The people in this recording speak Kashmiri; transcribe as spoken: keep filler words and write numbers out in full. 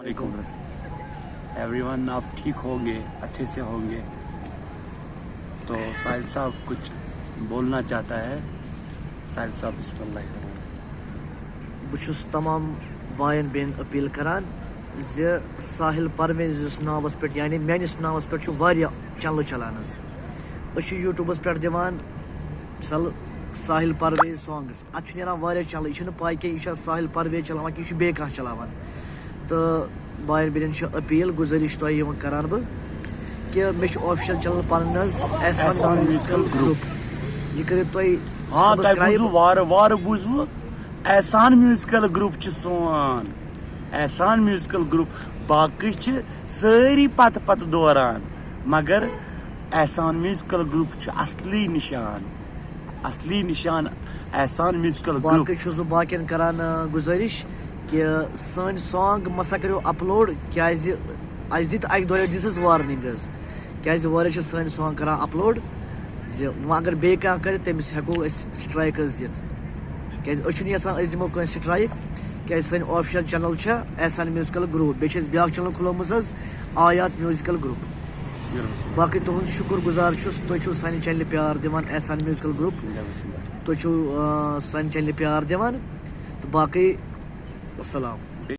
السلام علیکم ایوری ون، آپ ٹھیک ہوں گے، اچھے سے ہوں گے؟ تو ساحل صاحب کچھ بولنا چاہتا ہے۔ ساحل صاحب، بسم اللہ الرحمن الرحیم۔ بہٕ چھُس تمام باین بیٚنٮ۪ن اپیل کران زِ ساحل پرویز ناوس پٮ۪ٹھ، یعنی میٲنِس ناوس پٮ۪ٹھ چھُ واریاہ چینلہٕ چلان حظ۔ أسۍ چھِ یوٗٹیوٗبس پٮ۪ٹھ دِوان مثال ساحل پرویز سانگس، اتھ چھُ نیران واریاہ چینلہٕ۔ یہِ چھُنہٕ پاے کینٛہہ یہِ چھا ساحل پرویز چلاوان کِنہٕ یہِ چھُ بیٚیہِ کانٛہہ چلاوان۔ تہٕ باین بیٚنٮ۪ن چھِ اپیل، گُزٲرِش تۄہہِ یِوان کران بہٕ کہِ مےٚ چھُ آفیشل چینل پنُن حظ، احسان احسان میوزیکل میوزیکل گروپ۔ یہِ کٔرِو تُہۍ ہاں، تۄہہِ سبسکرایب۔ بوٗزوٕ وارٕ وارٕ بوٗزوٕ، احسان میوزیکل گروپ چھُ سون۔ احسان میوزیکل گروپ، باقٕے چھِ سٲری پتہٕ پتہٕ دوران، مگر احسان میوزیکل گروپ چھُ اصلی نشان۔ اصلی نشان احسان میوزیکل گروپ۔ باقٕے چھُس بہٕ باقین کران، آ، گُزٲرِش کہِ سٲنۍ سانگ مسا کٔرِو اپلوڈ، کیازِ اَسہِ دِتۍ اکہِ دۄیہِ لٹہِ دِژ اَسہِ وارننگ حظ، کیازِ واریاہ چھِ سٲنۍ سانگ کران اپلوڈ زِ وۄنۍ اگر بیٚیہِ کانٛہہ کرِ تٔمِس ہٮ۪کو أسۍ سٹرایک حظ دِتھ، کیازِ أسۍ چھِنہٕ یژھان أسۍ دِمو کٲنٛسہِ سٹرایک، کیازِ سٲنۍ آفیشل چینل چھےٚ احسان میوزیکل گروپ، بیٚیہِ چھِ اَسہِ بیاکھ چینل کھُلٲومٕژ حظ، آیات میوزیکل گروپ۔ باقٕے تُہُنٛد شُکُر گُزار چھُس، تُہۍ چھِو سانہِ چینلہِ پیار دِوان، احسان میوزیکل گروپ۔ تُہۍ چھِو، آ، سانہِ چینلہِ پیار دِوان۔ تہٕ باقٕے وسلام۔